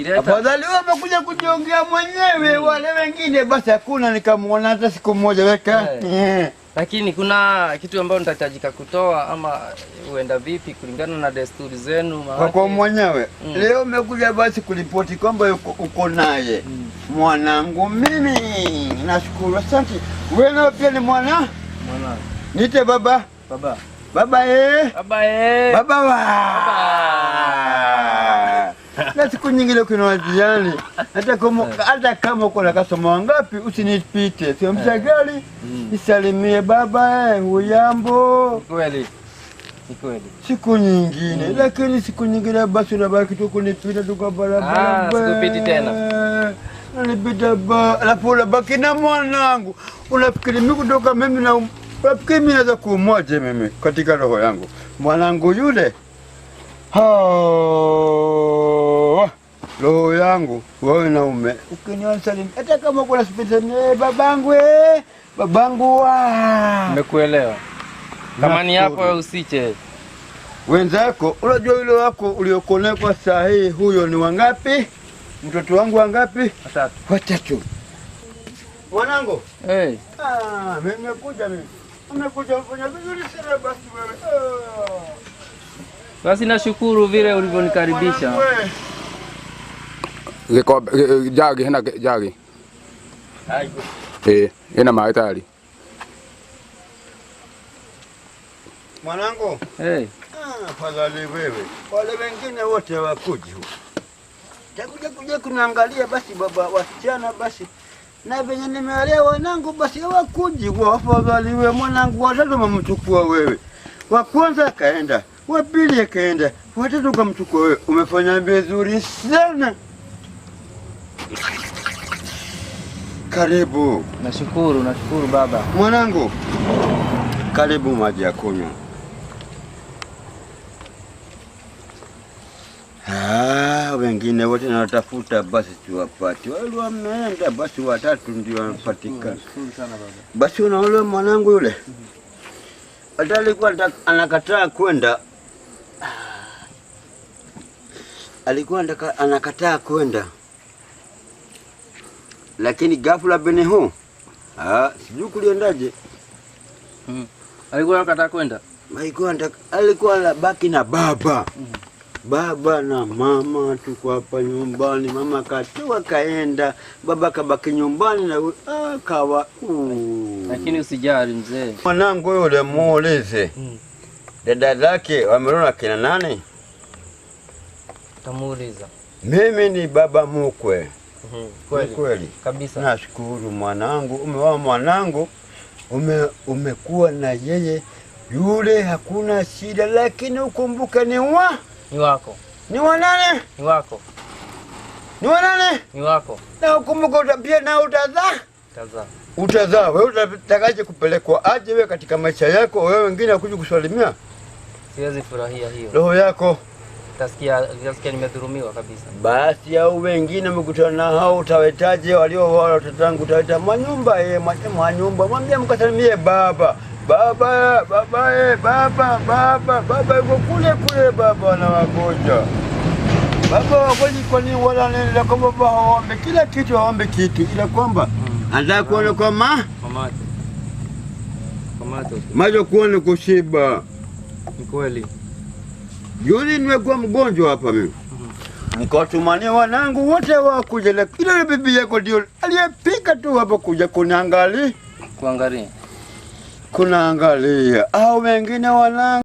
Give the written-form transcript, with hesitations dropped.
Afadhali wewe umekuja kujiongea mwenyewe, wale wengine basi hakuna nikamwona hata siku moja weka. Lakini kuna kitu ambayo nitahitajika kutoa ama huenda vipi kulingana na desturi zenu? Kwa kwa mwenyewe leo umekuja basi kulipoti kwamba uko naye mwanangu. Mimi nashukuru, asante. Wewe nawe pia ni mwana Mwanangu. Niite baba. Baba. Baba eh. Baba eh. Baba wa. Na siku nyingine kuna njiani, hata kama uko na kasoma wangapi usinipite, sio mshagali, nisalimie baba eh, hujambo. Kweli. Ni kweli. Siku nyingine lakini siku nyingine basi unabaki tu kunipita tu kwa barabara. Ah, sikupiti tena. Unanipita ba, alafu unabaki na mwanangu. Unafikiri mimi kutoka mimi na unafikiri mimi naweza kuumwaje mimi katika roho yangu? Mwanangu yule. Ha, roho yangu wewe na ume. Ukiniona salim hata kama kuna speseni babangu eh, babangu wa. Nimekuelewa. Kama ni hapo Nashukuru. usiche. Wenzako, unajua yule wako uliokonekwa saa hii, huyo ni wangapi? Mtoto wangu wangapi? Watatu. Watatu. Mwanangu. Hey. Ah, mimi nimekuja mimi. Nimekuja kufanya vizuri sana basi wewe. Ah. Basi nashukuru vile ulivyonikaribisha. Mwanangu wewe. Gikombe jagi hena jagi ĩ ĩna maĩ tayari. Mwanangu. Hey. Ah, afadhali wewe. Wale wengine wote hawakuji huku. Takuja kuja kunaangalia basi baba wasichana basi. Na venye nimeelewa wanangu basi hawakuji kwa afadhali wewe mwanangu watatu wamemchukua wewe. Wa kwanza akaenda, wa pili akaenda, watatu ukamchukua wewe. Umefanya vizuri sana. Karibu Nashukuru, nashukuru baba. Mwanangu, karibu maji ya kunywa. Ah, wengine wote natafuta basi siwapati. Wale wameenda basi watatu ndio wanapatikana. Nashukuru sana baba. Basi unaona mwanangu yule hata alikuwa anakataa kwenda, alikuwa anakataa kwenda, lakini ghafla bene hu sijui kuliendaje. Alikuwa anakataa kwenda. Alikuwa anabaki na baba baba na mama, tuko hapa nyumbani. Mama katoka kaenda, baba kabaki nyumbani na kawa. Lakini usijali mzee. Mwanangu yule muulize dada zake wamerona kina nani? Tamuuliza. Mimi ni baba mkwe. Kweli. Kweli. Kabisa. Nashukuru mwanangu, umewa mwanangu, umekuwa na yeye yule, hakuna shida, lakini ukumbuke ni wa Ni wako. ni wa nani? Ni wako. Ni wa nani? Ni wako. Na ukumbuke pia na utazaa. Tazaa. Utazaa. Wewe utakaje kupelekwa aje wewe katika maisha yako, wewe wengine wakuja kusalimia Siwezi furahia hiyo. roho yako. Nitasikia nimedhulumiwa kabisa. Basi au wengine mkutana na hao utawetaje walio wao watoto wangu utaweta mwanyumba ye mwanyumba mwambie mkasalimie baba baba baba baba baba baba yuko kule kule baba na wagonjwa baba wagonjwa kwa nini wala nini la kwamba baba hawaombe kila kitu hawaombe kitu ila kwamba anataka kuona kwa Mamake. Kwa macho. Macho kuona kushiba. Ni kweli. Juzi nimekuwa mgonjwa hapa mimi. Nikawatumania wanangu wote wakuja, lakini yule bibi yako ndio aliyepika tu hapa kuja kuniangalia, Kuangalia. kunaangalia. Au wengine wanangu